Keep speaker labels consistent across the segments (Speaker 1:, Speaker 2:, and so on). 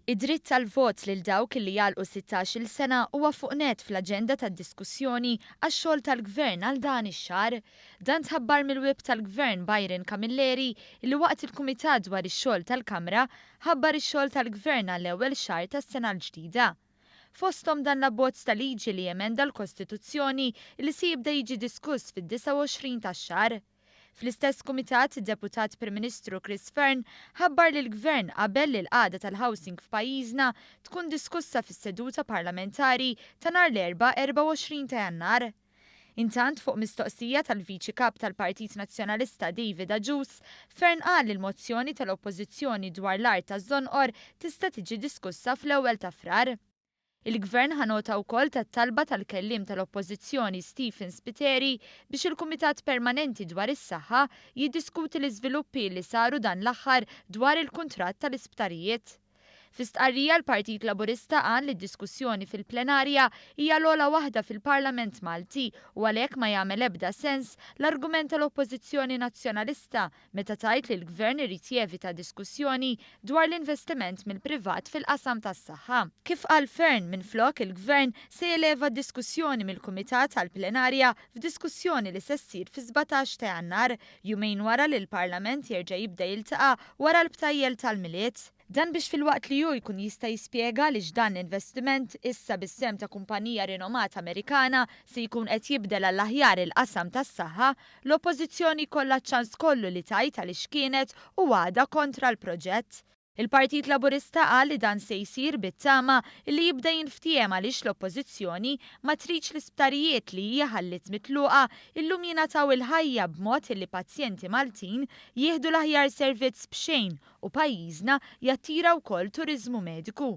Speaker 1: Id-dritt tal-vot lil dawk li jagħlqu 16-il sena huwa fuq nett fl-aġenda tad-diskussjoni għax-xogħol tal-Gvern għal dan ix-xahar. Dan tħabbar mill-Whip tal-Gvern Byron Camilleri li waqt il-Kumitat dwar ix-xogħol tal-Kamra ħabbar ix-xogħol tal-Gvern għall-ewwel xahar tas-sena l-ġdida. Fosthom dan l-abbozz ta' liġi li jemenda l-Kostituzzjoni li se jibda jiġi diskuss fid-29 tax-xahar. Fl-istess kumitat, id-Deputat Prim Ministru Chris Fearne ħabbar li l-Gvern qabel li l-qagħda tal-housing f'pajjiżna tkun diskussa fis-seduta parlamentari ta' nhar l-Erbgħa 24 ta' Jannar. Intant, fuq mistoqsija tal-Viċi Kap tal-Partit Nazzjonalista David Agius, Fearne qal li l-mozzjoni tal-Oppożizzjoni dwar l-art taż-Żonqor tista' tiġi diskussa fl-ewwel ta' Frar. Il-Gvern ħa nota wkoll tat-talba tal-kelliem tal-Oppożizzjoni Stephen Spiteri biex il-Kumitat Permanenti dwar is-Saħħa jiddiskuti l-iżviluppi li saru dan l-aħħar dwar il-kuntratt tal-isptarijiet. Fi stqarrija, l-Partit Laburista qal li d-diskussjoni fil-plenarja hija l-ogħla waħda fil-Parlament Malti u għalhekk ma jagħmel ebda sens l-argument tal-Oppożizzjoni Nazzjonalista meta tgħid li l-Gvern irid jevita diskussjoni dwar l-investiment mill-privat fil-qasam tas-saħħa. Kif qal Fearne, minflok il-Gvern se jeleva d-diskussjoni mill-Kumitat għall-plenarja f'diskussjoni li se ssir fi-17 ta' Jannar, jumejn wara li l-Parlament jerġa' jibda jiltaqa' wara l-btajjel tal-Milied. Dan biex filwaqt li hu jkun jista' jispjega li dan l-investiment issa bis-sehem ta' kumpanija rinomata Amerikana se jkun qed jibdel għall-aħjar il-qasam tas-saħħa, l-Oppożizzjoni jkollha ċans kollu li tgħid għaliex kienet u għadha kontra l-proġett. Il-Partit Laburista qal li dan se jsir bit-tama li jibda jinftiehem għaliex l-Oppożizzjoni ma tridx l-isptarijiet li hija ħallit mitluqa illum jingħataw il-ħajja b'mod li pazjenti Maltin jieħdu l-aħjar servizz b'xejn u pajjiżna jattira wkoll turiżmu mediku.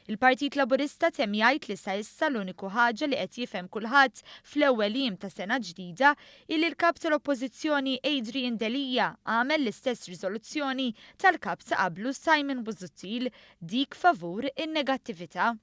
Speaker 1: Il-Partit Laburista temm jgħid li sa issa l-uniku ħaġa li qed jifhem kulħadd fl-ewwel jiem ta' sena ġdida illi l-kap tal-Oppożizzjoni Adrian Delia għamel l-istess riżoluzzjoni tal-kap ta' qablu Simon Busuttil, dik favur in-negattività.